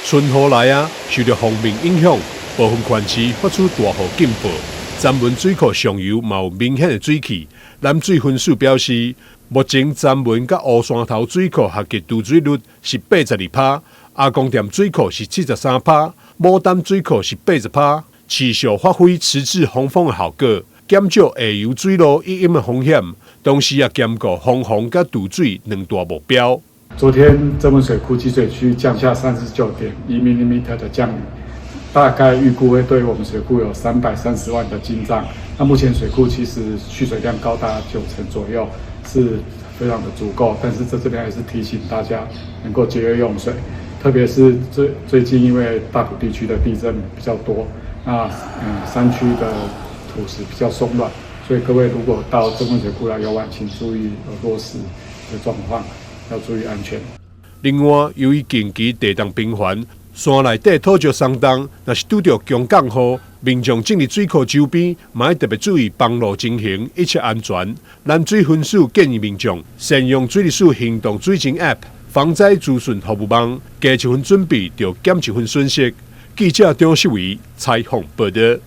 春雨來啊，受著鋒面影響，部分縣市發出大雨警報。曾文水庫上游嘛有明顯的水汽。南水分署表示，目前曾文佮烏山頭水庫合計貯水率是82趴，阿公店水庫是73趴，牡丹水庫是80趴。持續發揮遲滯洪峰的效果，減少下游水路溢淹的風險，同時也兼顧防洪佮貯水兩大目標。昨天曾文水庫集水區降下39.1 mm 的降雨，大概預估會對我們水庫有330萬的進帳。那目前水庫其實蓄水量高達9成左右，是非常的足夠。但是在這邊還是提醒大家能夠節約用水，特別是最近因為大埔地區的地震比較多，那山區的土石比較鬆軟，所以各位如果到曾文水庫來遊玩，請注意有落石的狀況，要注意安全。另外，由於近期地動頻繁，山內底土石鬆動，若是拄著強降雨，民眾進入水庫周邊，嘛愛特別注意防落情形，一切安全。南水分署建議民眾善用水利署行動水情 App，防災資訊服務網，加一分準備，就減一分損失。記者張世維採訪報導。